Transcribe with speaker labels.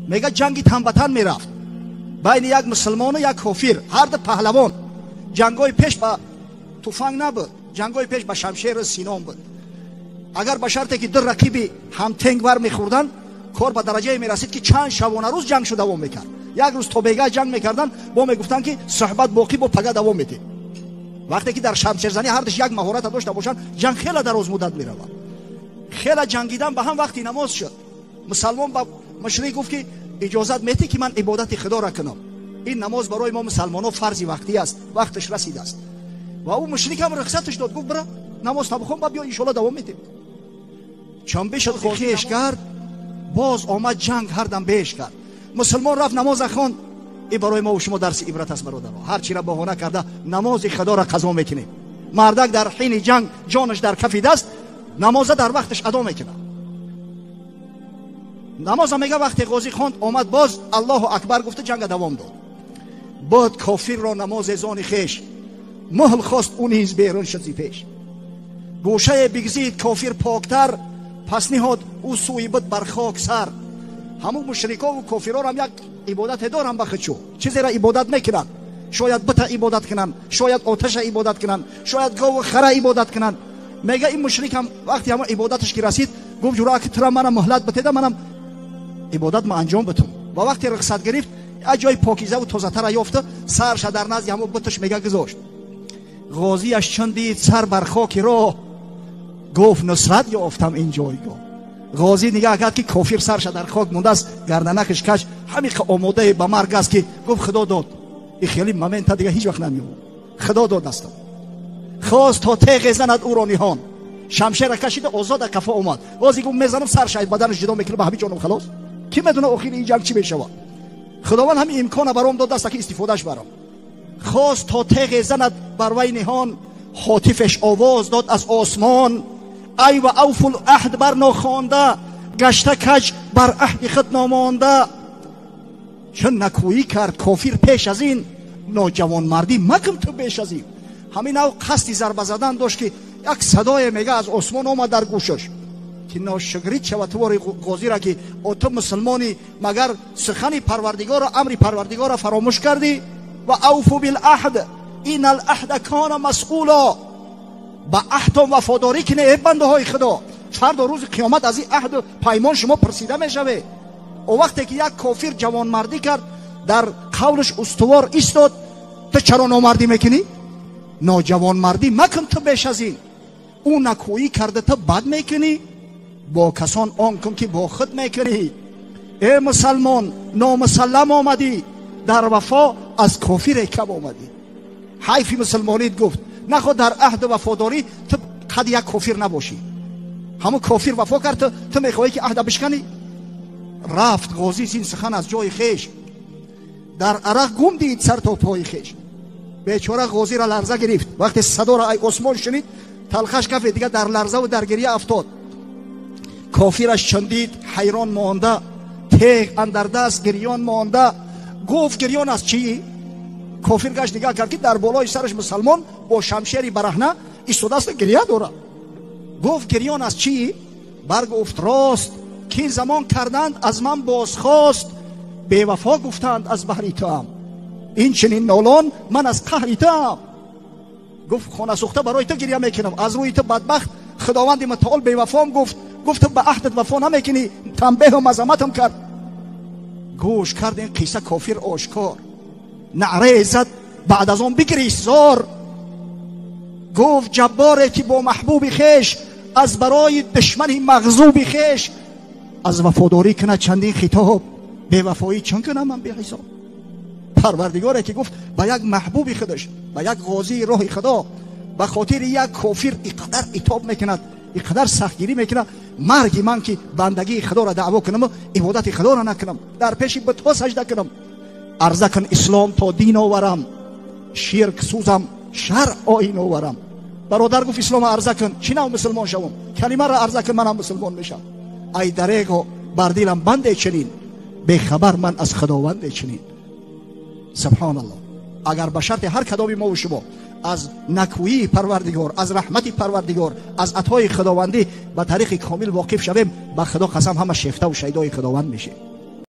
Speaker 1: Мега ҷанги тан ба тан мерафт байни як мусулмону як кофир, ҳар ду паҳлавон. Ҷангҳои пеш ба туфанг набуд, ҷангҳои пеш ба шамшеру синон буд. Агар ба шарте ки ду рақиби ҳамтенг вар мехӯрданд, кор ба дараҷае мерасид, ки чанд шабона рӯз ҷангшу давом мекард. Як рӯз то бега ҷанг мекарданд, бо мегуфтанд, ки суҳбат боқӣ, бо пага давом медиҳем. Вақте ки дар шамшерзанӣ ҳардуш як маҳората дошта бошанд, ҷанг хеле дароз муддат меравад. Хеле ҷангидан ба ҳам вақти намоз шуд. Мусалмон ба мушрик гуфт, ки иҷозат метӣ, ки ман ибодати худоро кунам? Ин намоз барои мо мусалмонҳо фарзи вақтӣ аст, вақташ расидааст. Ва ӯ мушрик ҳам рухсаташ дод, гуфт: бира, намоз табихон, ба биё, иншоалло давом медиҳем. Чун бишуд хеш кард, боз омад ҷанг, ҳардам беш кард. Мусулмон рафт, намоза хонд. Ин барои мо шумо дарси ибрат аст, бародаро. Ҳар чиро баҳона карда намози худоро қазо мекунем. Мардак дар ҳини ҷанг ҷонаш дар кафи даст, намоза дар вақташ адо мекунад. Намоза мега вақте ғозӣ хонд, омад, боз Аллоҳу акбар гуфта, ҷанга давом дод. Буд кофирро намозе зони хеш, муҳл хост, ӯ низ берун шуд зи пеш. Гӯшае бигзид кофир поктар, пас ниҳод ӯ сӯи буд бар хок сар. Ҳамун мушрикову кофирорам як ибодате дорам ба худшо, чизеро ибодат мекунанд. Шояд бита ибодат кунанд, шояд оташа ибодат кунанд, шояд гову хара ибодат кунанд. Мега ин мушрикам вақти ҳамон ибодаташ ки расид, гуфт: ҷура, ки тура манам муҳлат битеда, манам ибодат ма анҷом битум. Ва вақте рухсат гирифт, як ҷои покизаву тозатара ёфта, сарша дар назди ҳамон буташ мега гузошт. Ғозияш чун дид сар бар хоки роҳ, гуфт: нусрат ёфтам ин ҷойгоҳ. Ғозӣ нигаҳ кард, ки кофир сарша дар хок мондааст, гарданакаш кач, ҳамиқа омодае ба марг аст, ки гуфт: худо дод, и хеле момента дига ҳеҷ вақт намеёбам, худо дод астам. Хост то теғе занад ӯро ниҳон, шамшера кашида, озода кафо омад. Ғозӣ гуфт: мезанам, сар шаид баданаш ҷудо мекунам, ба ҳамин ҷоном халос. Ки медона охири ин ҷанг чӣ мешавад? Худованд ҳамин имкона баром додааст, ки истифодааш барам. Хост то теғе занад бар вай ниҳон, ҳотифеш овоз дод аз осмон: ай ва авфул аҳд бар нохонда, гашта каҷ бар аҳди худ номонда. Чун накӯӣ кард кофир пеш аз ин, ноҷавонмардӣ макун ту беш аз ин. Ҳамин ав қасди зарба задан дошт, ки як садое мега аз осмон омад дар гӯшаш, ки ношукрит шавад тувори ғозира, ки о ту мусулмонӣ, магар сухани парвардигоро, амри парвардигоро фаромӯш кардӣ? Ва авфу билаҳд ин алаҳда кона масъуло. Ба аҳдтон вафодорӣ кунед, э бандаҳои худо, фардо рӯзи қиёмат аз ин аҳду паймон шумо пурсида мешавед. О вақте ки як кофир ҷавонмардӣ кард, дар қавлаш устувор истод, ту чаро номардӣ мекунӣ? Ноҷавонмардӣ макун ту беш аз ин. Ӯ накӯӣ карда, ту бад мекунӣ, бо касон он кун, ки бо худ мекунӣ. Э мусалмон, номусаллам омадӣ, дар вафо аз кофире кам омадӣ. Ҳайфи мусулмонит, гуфт, наход дар аҳду вафодорӣ ту қад як кофир набошӣ. Ҳамун кофир вафо кард, ту мехоҳӣ, ки аҳда бишканӣ? Рафт ғозӣ зин сухан аз ҷои хеш, дар арақ гум дид сар то пои хеш. Бечора ғозиро ларза гирифт, вақте садоро ай осмон шунид, талхаш кафе дига, дар ларзаву дар гирья афтод. Кофираш чун дид, ҳайрон монда, теғ андар даст, гирён монда, гуфт: гирён аз чӣ? Кофир гашт, нигаҳ кард, ки дар болои сараш мусалмон бо шамшери бараҳна истодааст, гирья дорад. Гуфт: гирён аз чӣ? Баргуфт: рост, ки замон карданд аз ман бозхост, бевафо гуфтанд, аз баҳри туам ин чунин нолон ман, аз қаҳри туам. Гуфт: хонасӯхта барои ту гирья мекунам, аз рӯи ту бадбахт худованди мутаол бевафом гуфт, гуфт ба аҳдат вафо намекунӣ, танбеҳу мазаматам кард. Гӯш кард ин қисса кофир ошкор, наърае зад, баъд аз он бигирист зор. Гуфт: ҷабборе, ки бо маҳбуби хеш аз барои душмани мағзуби хеш аз вафодорӣ кунад чандин хитоб, бевафоӣ чун кунам ман беҳисоб? Парвардигоре, ки гуфт ба як маҳбуби худаш, ба як ғозии роҳи худо, ба хотири як кофир иқадар итоб мекунад, иқадар сахтгирӣ мекунад, марги ман, ки бандагии худоро даъво кунаму ибодати худоро накунам, дар пеши бутҳо сажда кунам. Арза кун ислом, то дин оварам, ширк сӯзам, шаръ оин оварам. Бародар гуфт: ислома арза кун, чӣ нав мусулмон шавам? Калимаро арза кун, манам мусулмон мешавам. Ай дарего, бар дилам банде чунин, бехабар ман аз худованде чунин. Субҳоналлоҳ. Агар ба шарти ҳар кадоми мову шумо аз накӯии парвардигор, аз раҳмати парвардигор, аз атои худовандӣ ба тариқи комил воқиф шавем, ба худо қасам, ҳама шефтаву шайдои худованд мешем.